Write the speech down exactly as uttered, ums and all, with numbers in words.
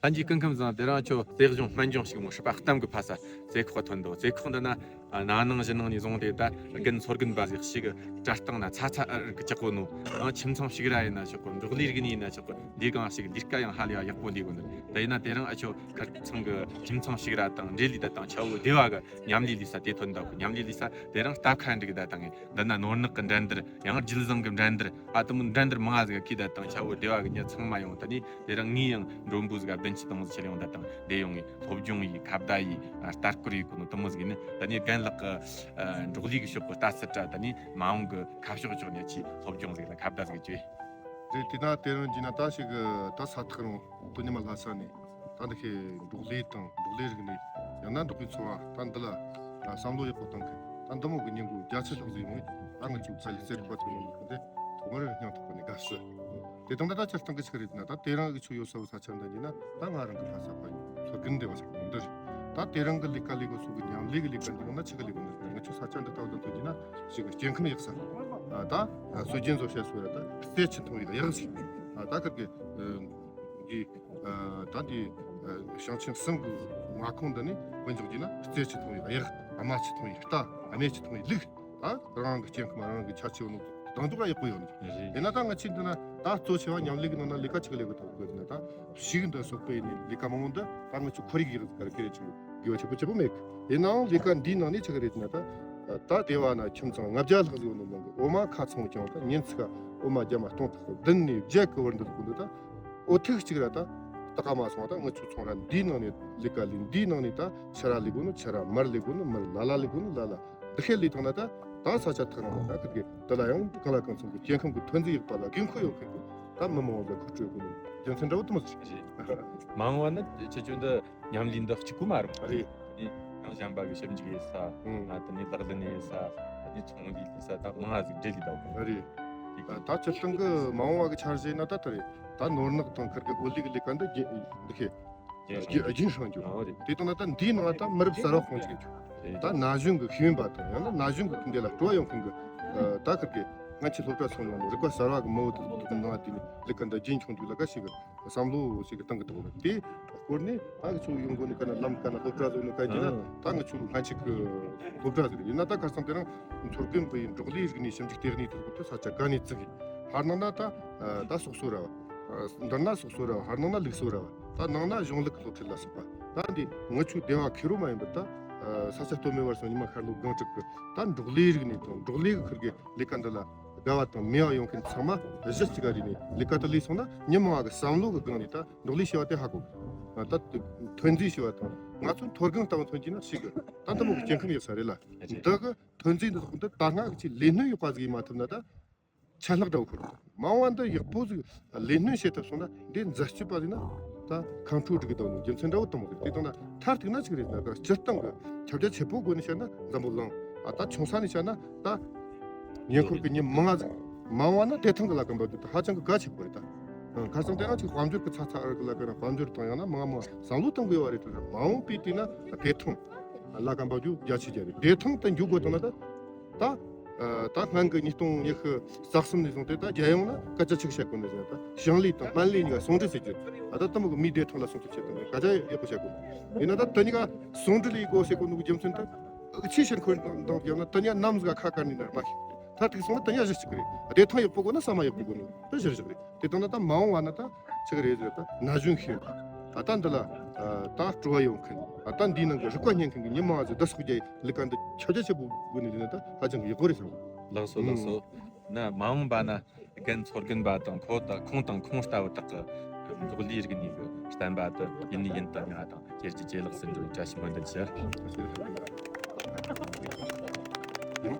ད་འདིའི་སྐུ་ཁམས་བཟང་། དེ་རིང་ཁྱོད་རྩེ་གཞུང་སྨན་ལྗོངས་ཞིག་མོ་སྲིད་པ་གཏམ་གྱི་ཕ་ས་རྩེ་ཁོག་ཐོན་འདུག་རྩེ་ཁོག་འདི་ན་ཨ་ན་ནིང་གཞེས་ནིང་ནས་བཟུང་སྟེ་ད་རྒན་མཚོ་རྒན་པ་ཟིག་ཞིག་གྲྭ་སྟེང་ན་ཚ་ཚ་འུར་འུར་གི་ཅག་གོ་ནོ། ཨ་ཁྱིམ་ཚང་ཞིག་ར་ཡིན་ན་ཆོག་གོ། འབྲོག་ལས་རིག་གནས་ཡིན་ན་ཆོག་གོ། འདི་གང་ཞིག་ལས་ཀ་ཡང་ཧ་ལས་ཡག་པོ་ལས་གོ་འདུག་ད་ཡིན་ན་དེ་རིང་ཨ་ཁྱོད་ཁར་ཚང་གི་ཁྱིམ་ཚང་ཞིག་ར་དང་འབྲེལ་ལས་ད་དང་ཆ་བོ་སྡེ་བ་གི་མཉམ་ལས་ལས་ས་དེ་ཐོན་འདུག་མཉམ་ལས་ལས་ས་དེ་རིང་སྟབས་ཁ་འགྲིག་ད་དང་འདི་ན་ནོར་ནག་གི་འགྲན་བསྡུར། ཡང་རྒྱུད་བཟང་གི་འགྲན་བསྡུར། ཨ་དེ་མོ་འགྲན་བསྡུར་མང་ང་ཟིག་གི་ད་དང་ཆ་བོ་སྡེ་བ་གི་མྱི་ཚང་མ་ཡོང་། ད་ནི་དེ་རིང་ངས་ཡང་མགྲོན་པོ་ཟིག་ག་བདུན་ཅུ་དང་ཟིག་ཆེད་ཡོང་ད་དང་དེ་ཡོང་ངས་སློབ་སྦྱོང་ཡིས་ཁ་བརྡ་ཡིས་ཨ་ལྟ་སྐོར་ཡིས་གོ་ནོ་དེ་མོ་ཟིག་ནི། ད་ནི་རྒན་ལགས་ཀྱི་ཨ་འབྲོག་ལས་ཀྱི་ཕྱོགས་གི་ལྟ་ཚུལ་དྲ་ད་ནི་མ་འོངས་གི་ཁ་ཕྱོགས་ཕྱོགས་ནས་ཆེས་སློབ་སྦྱོང་ཟིག་ལ་ཁ་བརྡ་ཟིག་བྱོས། རེད། དེ་ན་དེ་རིང་གྱི་ན་ད་ཞིག་གི་ད་ས་ཐག་རིང་དོ་ཉི་མ་ལྷ་ས་ནས་ད་འདི་ཁའི་འབྲོག་ལས་དང་འབྲོག་ལས་རིག་གནས། ཡང་ན་འབྲོག་པའི་འཚོ་བ་ད་འདི་ལ་བསམ་བློ་ཡག་པོ་བཏང་གི། ད་འདི་མོ་གི་ཉིན་གུང་བརྒྱ་ཆ་ལྷག་ཟིག་ཡོང་ངས་ད་ང་ཚོའི་ཚ་ཡི་རྩེ་ཁོག་པ་ཚོ་ཡོང་གི་འདི་ཐོག་མར་སྙིང་ཐག་པ་ནས་དགའ་བསུ། དེ་དང་ད་ད་སྤྱིར་བཏང་གི་ཆི་རེད་ན་ད་དེ་རིང་གི་ཆུ་ཡོད་ས་བོ་ས་ཆ་འདི་ཡིན་ན་ད་ང་རང་གི་ལྷ་ས་པ་ཡིན། མཚོ་རྒན་སྡེ་བ་ས་ཁོངས་འདི་རེད། ད་དེ་རིང་གི་ལས་ཀ་ལས་གོ་སོགས་ཀྱི་མཉམ་ལས་ཀྱི་ལས་ཀ་འདི་ཡང་ན་ཆི་གི་ལས་གོ་འདི་ང་ཚོ་ས་ཆ་འདི་ལྟ་བུ་དང་མཐུན་གྱི་ན་ཞིག་གི་སྐྱེ་ཁམས་ཡག་ས། ད་སྲོལ་རྒྱུན་བཟོ་བྱ་སོ་ར་ད་རྩེ་ཆུ་འཐུང་ཡག་ཡག་ཞིག་ད་ཁིར་གི་འདི་ད་འདི་ཞིང་ཆེན་གསུམ་གི་མངའ་ཁོངས་འདི་ནི་དཔེ་འཇོག་རྒྱུ་ན་རྩེ་ཆུ་འཐུང་ཡག་ཡག་ཨ་མ་ཆུ་འཐུང་ཡག་རྟ་ཨ་མེ་ཆུ་འཐུང་ཡག་ལུག་ད་རང་རང་གི་སྐྱེ་ཁམས་རང་རང་གི་ཆ་ཆེ་བ་ནོ་དང་འདུག་ཡག་པོ་ཡོད་ནི། རེད། དེ་ན་ད་ང་ཆེ་འདི་ན་ད་གཙོ་ཆེ་བ་མཉམ་ལས་ཀྱི་ནང་ན་ལས་ཀ་ཆེ་གི་ལས་གི་ཐོག་གི་ན་ད་ཞིག་འདི་སོག་པོ་ཡིན་ནི་ལས་ཀ་མང་མོ་འདི་ད་ང་ཆུ་ཁོར་ཡིག་ཡག་གར་ཀེ་རེ་ཆུ་དགེ་བ་ཆེ་པོ་ཆེ་པོ་མེད་གི། དེ་ནའང་ལས་ཀ་འདིའི་ནང་ནས་ཆི་གི་རེད་ན་ད་ད་དེ་བ་ན་ཁྱིམ་ཚང་ལྔ་བརྒྱ་ལྷག་ཟིག་ཡོད་ནོ་ནང་གི་འོ་མ་ཁ་ཚང་ཀྱང་ད་ཉིན་ཚིག་ག་འོ་མ་རྒྱ་མ་སྟོང་ཐག་བདུན་ནས་བརྒྱད་གི་བར་འདི་ལ་གོ་འདི་ད་འོ་ཐིག་གཅིག་ར་ད་ད་ཀ་མ་སོང་ད་ང་ཆུ་ཚོང་ར་འདིའི་ནང་ནས་ལས་ཀ་ལས་འདིའི་ནང་ནས་ད་ཆ་ར་ལས་གོ་ནོ་ཆ་ར་མར་ལས་གོ་ནོ་མར་ལ་ལ་ལས་གོ་ནོ་ལ་ལ། འདི་ཁས་ལས་བཏང་ན་ད་ད་ས་ཆ་ཐག་རིང་ད་ཁིར་གི་འདི་ལ་ཡང་གང་ལ་གང་འཚམ་གི་སྐྱེ་ཁམས་ཀྱི་ཐོན་རྫས་ཡག་པ་ལ་དགོས་མཁོ་ཡོད་མཁན་གི་ད་མི་མང་བོ་ལ་མཁོ་སྤྲོད་དགོས་ནི་རྒྱུ་མཚན་འདྲ་བོ་དུ་མ་ཟིག་རེད། མ་འོངས་པ་ནི་ཁྱེད་ཆོ་འདི་མཉམ་ལས་འདི་གཅིག་པུ་མ་རེད། རེད། ཡང་གཞན་པ་གི་ཞིབ་འཇུག་ཡེད་ས། ཨང་། ད་ནི་ལག་ལེན་ཡེད་ས། ད་ནི་ཚོང་ལས་ལས་ས་ད་མང་ང་ཟིག་འབྲེལ་ལས་ད་དགོས། རེད། ད་ད་སྤྱིར་བཏང་གི་མ་འོངས་པ་གི་འཆར་གཞི་ན་ད་ད་རེད། ད་ནོར་ནག་དང་ཁིར་གི་འོ་ལི་གི་ལས་ཀ་འདི་རྒྱུན་འདི་ཁེ། རྒྱུན་རྒྱུན་སྲུང་རྒྱུ། ཨོ་རེད། དེ་དང་ད་འདིའི་ནང་ད་མི་རབས་གསར་བ་ཁོང་ཅིག་རྒྱུ། རེད། ད་ན་གཞོན་གྱི་ཤེས་ཡོན་པ་དང་ཡང་ན་ན་གཞོན་གྱི་དེ་འདྲ་ལ་སྤྲོ་བ་ཡོད་མཁན་གྱི་ད་ཁིར་གི་ང་ཆེ་སློབ་གྲྭ་སོང་ཡོང་ནས་རིག་པ་གསར་བ་གི་མི་བོ་དང་དེ་ནང་དེ་ནས་ལས་ཀ་འདི་རྒྱུན་འཁྱོངས་རྒྱུ་ལ་ཀ་ཞིག་གི་བསམ་བློ་ཞིག་གི་བཏང་གི་འདུག་དེ་སྐོར་ནས་ད་ང་ཚོ་ཡོང་སྒོ་ནས་ཀ་ན་ལམ་ཀ་ན་སློབ་གྲྭ་བཟོ་ནས་ཀ་ཡིན་ན་ད་ང་ཚོ་སྔ་ཕྱི་གི་སློབ་གྲྭ་ཟིག་ཡིན་ན་ད་ཁ་སང་དེ་རིང་མཚོ་རྒན་པའི་འབྲོག་ལས་རིག་གནས་ཞིབ་འཇུག་ལྟེ་གནས་དེ་ཚོ་ས་ཆ་ག་ནས་བཙུགས་ཡིན། ཧར་ནང་ན་ད་ད་སོག་སོ་ར་བ། འདིར་ན་སོག་སོ་ར་བ། ཧར་ནང་ན་ལུག་སོ་ར་བ། ད་ནང་ན་གཞུང་ལུགས་ཀྱི་སློབ་ཁྲིད་ལ་སོགས་པ། ད་འདི་ངི་ཆོའི་སྡེ་བ་ཁེར་རོ་མ་ཡིན་པར་ད་ས་ཆ་སྟོད་སྨད་བར་གསུམ་ཉི་མ་ཤར་ལྷོ་སྒང་དྲུག་གི་ད་འབྲོག་ལས་རིག་གནས་དང་འབྲོག་ལས་ཀྱི་ཁུར་གི་ལས་ཀ་འདི་ལ་དགའ་བ་དང་མོས་པ་ཡོང་མཁན་ཚང་མ་གཞི་གཅིག་ག་རེད་ནས་ལས་ཀ་དེ་ལས་སོང་ན་མི་མང་བ་གི་བསམ་བློ་གི་སྒང་ནས་ད་འབྲོག་ལས་བྱེད་པ་དེ་ཧ་གོ། ད་ཐོན་རྫས་བྱེད་པ་དང་ང་ཚོ་མཐོ་སྒང་ལྟ་བུ་ཐོན་གྱི་ན་ཞིག་གི་ད་འདི་མོ་གི་སྐྱེ་ཁམས་ཡག་ས་རེད་ལ། འདི་གི་ཐོན་རྫས་འདི་ཚོ་འདི་ད་སྔ་གི་ཆེས་ལས་སྣོན་ཡག་པ་ཟིག་ཡིན་མ་ཐུབ་ན་ད། ཆད་ལྷག་འདྲ་བོ་ཁུར། མ་འོངས་པ་འདི་ཡག་པོ་ཟིག་ལས་སྣོན་བྱེད་ཐུབ་སོང་ན་འདི་འཛད་སྤྱོད་པ་ཟིག་ན་ད་ཁམས་ཕྲུག་སྒྲིག་གི་འདུག་ནི་རྒྱུ་མཚན་འདྲ་བོ་དང་མོ་ཟིག་དེ་དང་ན་མཐར་གཏུགས་ན་ཅིག་རེད་ན་ད་སྤྱིར་བཏང་གི་ཁྱབ་རྒྱ་ཆེ་པོ་སྒོ་ནས་བཤད་ན་འཛམ་བུ་གླིང་ཨ་ད་ཆུང་ས་ནས་བཤད་ན་ད་ཉེ་འཁོར་གི་མི་མང་ང་ཟིག་མ་འོངས་པ་ན་བདེ་ཐང་གི་ལ་ཀ་འབབ་རྒྱུ་ད་ཧ་ཅང་གི་གལ་ཆེ་པོ་རེད་ད། ཁ་སང་དེ་རང་ཅིག་དཔལ་འབྱོར་གི་ཚ་ཚ་ཨར་གི་ལ་ཀ་ན་དཔལ་འབྱོར་དང་ཡང་ན་མང་མང་བསམ་བློ་གཏོང་དགོས་པ་རེད་ད། མ་འོངས་པའི་དུས་ན་བདེ་ཐང་ལ་ཀ་འབབ་རྒྱུ་རྒྱ་ཆེ་རྒྱ་རེད། བདེ་ཐང་དུ་འཇུག་དགོས་དང་ན་ད། ད། ད་སྔོན་གྱི་ཉིས་སྟོང་ཉི་ཤུ་རྩ་གསུམ་ནས་བཟུང་སྟེ་ད་རྒྱལ་ཡོངས་ན་སྐད་ཆ་གཅིག་བཤད་དགོས་ནས་བཟུང་ད་ཞིང་ལས་དང་སྨན་ལས་གཉིས་ཀ་ཟུང་འབྲེལ་བྱེད་རྒྱུ། ད་ལྟ་དུ་མོ་གི་མིའི་བདེ་ཐང་ལ་སྲུང་སྐྱོབ་བྱེད་དགོས་ནས་སྐད་ཆ་ཡག་པོ་བཤད་དགོས། ཡིན་ན་ད་དེ་གཉིས་ཀ་ཟུང་འབྲེལ་ཡེད་དགོས་ཟེར་གོ་ནོ་གི་རྒྱུ་མཚན་ད། ཆེས་ཆེར་འཁོར་དང་བརྒྱབ་ན་དེ་གཉིས་ཀ་ནམ་ཟིག་ག་ཁ་བཀར་ནས་ན་མ་ཤེས། ད་དེ་སོང་ན་དེ་གཉིས་ཀ་གཞི་གཅིག་རེད། བདེ་ཐང་ཡག་པོ་དགོས་ན་ཟ་མ་ཡག་པོ་དགོས་ནོ་ད་གཞི་གཅིག་རེད། དེ་དང་ན་ད་མ་འོངས་བ་ན་ད་ཆི་གི་རེད་ཟེར་ད་ན་གཞོན་ཤེས་ཡོན་ད་ལྟ་འདི་ལ་ད་སྤྲོ་བ་ཡོད་མཁན་ད་ལྟ་འདིའི་ནང་གི་རིག་པ་སྙན་མཁན་གྱི་མི་མང་ཟིག་ད་སོགས་ཀྱི་ལས་ཀ་འདི་ཁྱབ་རྒྱ་ཆེ་པོ་དགོས་ནས་ལས་ན་ད་ཧ་ཅང་གི་ཡག་པོ་རེད་བསམ། ལགས་སོ་ལགས་སོ། ན་མ་འོངས་པ་ན་རྒན་མཚོ་རྒན་པ་དང་ཁོ་དང་ཁོང་དང་ཁོང་ལྟ་བུ་དག་གི་འབྲོག་ལས་རིག་གནས་ཀྱི་བསྟན་པ་དེ་ཡིན་ནི་ཡིན་དང་ཡང་དང་ཇེ་ལེགས་ཇེ་ལེགས་སུ་འགྲོ་བའི་བཀྲ་ཤིས་སྨོན་འདུན་ཞུ།